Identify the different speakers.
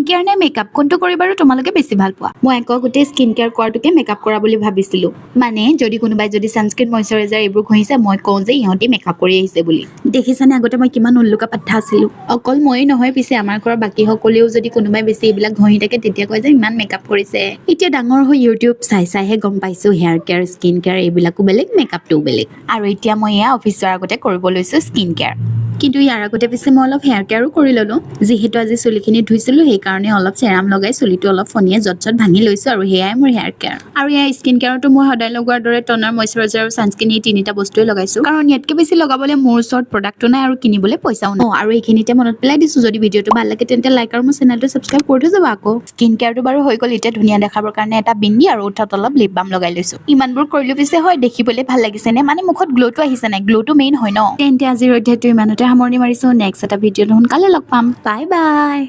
Speaker 1: Care নে makeup, কোনটো কৰি বাৰু তোমালোকে বেছি ভাল পোৱা? মই আকৌ গোটেই স্কিন কেয়াৰ কৰাটোকে মেকআপ কৰা বুলি ভাবিছিলোঁ। মানে যদি কোনোবাই যদি ছানস্ক্ৰীন, মইশ্চাৰাইজাৰ এইবোৰ ঘঁহিছে, মই কওঁ যে ইহঁতি মেকআপ কৰি আহিছে বুলি। দেখিছানে, আগতে মই কিমান উল্লুকা পাঠা আছিলোঁ? অকল ময়ে নহয় পিছে, আমাৰ ঘৰৰ বাকী সকলেও যদি কোনোবাই বেছি এইবিলাক ঘঁহি থাকে, তেতিয়া কয় যে ইমান মেকআপ কৰিছে। এতিয়া ডাঙৰ হৈ ইউটিউব চাই চাইহে গম পাইছোঁ, হেয়াৰ কেয়াৰ, স্কিন কেয়াৰ এইবিলাকো বেলেগ, মেকআপটোও বেলেগ। আৰু এতিয়া মই এয়া অফিচ যোৱাৰ আগতে কৰিব লৈছোঁ স্কিন কেয়াৰ। কিন্তু ইয়াৰ আগতে পিছে মই অলপ হেয়াৰ কেয়াৰো কৰি ল'লোঁ। যিহেতু আজি চুলিখিনি ধুইছিলোঁ, সেইকাৰণে অলপ চেৰাম লগাই চুলিটো অলপ ফণিয়ে য'ত য'ত ভাঙি লৈছোঁ আৰু সেয়াই মোৰ হেয়াৰ কেয়াৰ। আৰু ইয়াৰ স্কিন কেয়াৰতো মই সদায় লগোৱাৰ দৰে টনাৰ, মইশ্চাৰাইজাৰ আৰু ছানস্ক্ৰীন, এই তিনিটা বস্তুৱে লগাইছোঁ, কাৰণ ইয়াতকৈ বেছি লগাবলৈ মোৰ ওচৰত প্ৰডাক্টটো নাই আৰু কিনিবলৈ পইচাও নাই। আৰু এইখিনিতে মনত পেলাই দিছোঁ, যদি ভিডিঅ'টো ভাল লাগে তেন্তে লাইক আৰু মোৰ চেনেলটো ছাবস্ক্ৰাইব কৰি থৈ যাবা আকৌ। স্কিন কেয়াৰটো বাৰু হৈ গ'ল। এতিয়া ধুনীয়া দেখাবৰ কাৰণে এটা বিন্দি আৰু ওঠত অলপ লিপ বাম লগাই লৈছোঁ। ইমানবোৰ কৰিলোঁ পিছে হয়, দেখিবলৈ ভাল লাগিছে নে? মানে মুখত গ্ল'টো আহিছে নাই? গ্ল'টো মেইন হয় ন? তেন্তে আজিৰ অধ্যায়টো ইমানতে সামৰণি মাৰিছোঁ। নেক্সট এটা ভিডিঅ'ত সোনকালে লগ পাম। Bye bye.